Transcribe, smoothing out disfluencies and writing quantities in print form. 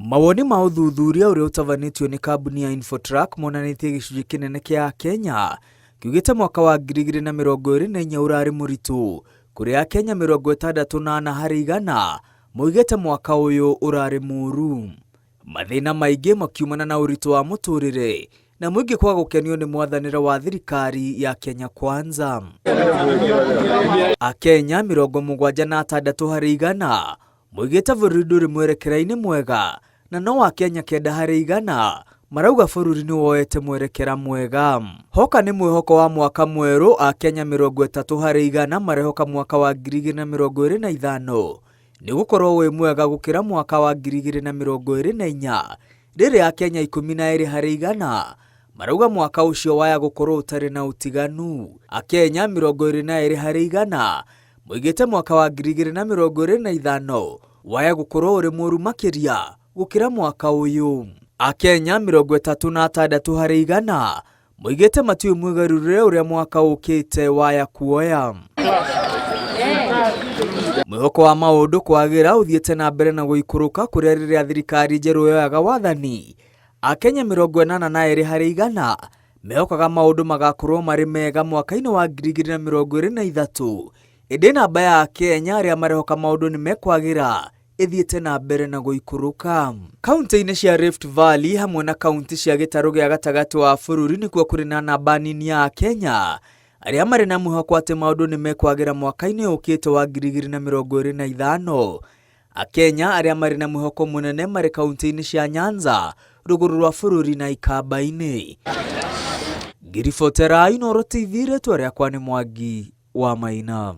Mawoni ma ũthuthuria ũrĩa ũtabanĩtio nĩ kambuni ya Infotrack monanĩtie gĩcunjĩ kĩnene kĩa Akenya kiugĩte mwaka wa 2024 ũrarĩ mũritũ, kũrĩa Akenya 64 harĩ igana moigĩte mwaka ũyũ ũrarĩ mũru. Mathĩna maingĩ makiumana na ũritũ wa mũtũrĩre na mũingĩ kwaga gũkenio nĩ mwathanĩre wa thirikari ya Kenya Kwanza. Akenya 76 harĩ igana Moigĩte bũrũri ndũrĩ mwerekera-inĩ mwega na no Akenya 9 harĩ 100 marauga bũrũri nĩ woete mwerekera mwega. Hoka nĩ mwĩhoko wa mwaka mwerũ, Akenya 30 harĩ 100 marehoka mwaka wa 2025 nĩ gũkorwo wĩ mwega gũkĩra mwaka wa 2024 rĩrĩa Akenya 12 harĩ 100 marauga mwaka ũcio waya gũkorwo ũtarĩ na ũtiganu. Akenya 22 harĩ 100 moigĩte mwaka wa 2025 waya gũkorwo ũrĩ mũru makĩria gũkĩra mwaka ũyũ. Akenya 36 harĩ 100 moigĩte matiũĩ mwĩgarũrĩre ũrĩa mwaka ũkĩte waya kuoya. Mwĩhoko wa maũndũ kwagĩra ũthiĩte na mbere na gũikũrũka kũrĩa rĩrĩa thirikari njerũ yoyaga wathani, Akenya 82 harĩ 100 mehokaga maũndũ magakorwo marĩ mega mwaka-inĩ wa 2023, ĩndĩ namba ya Akenya arĩa marehoka maũndũ nĩ mekwagĩra ĩthiĩte na mbere na gũikũrũka. Kaunti-inĩ cia Rift Valley hamwe na kaunti cia gĩtarũ gĩa gatagatĩ wa bũrũri nĩkuo kũrĩ na namba nini ya Akenya arĩa marĩ na mwĩhoko atĩ maũndũ nĩ mekwagĩra mwaka-inĩ ũkĩte wa 2025. Akenya arĩa marĩ na mwĩhoko mũnene marĩ kaunti-inĩ cia Nyanza, rũgũrũ rwa bũrũri na Ikamba-inĩ. Ngiribotera Inooro TV, rĩtwa rĩakwa nĩ Mwangi wa Maina.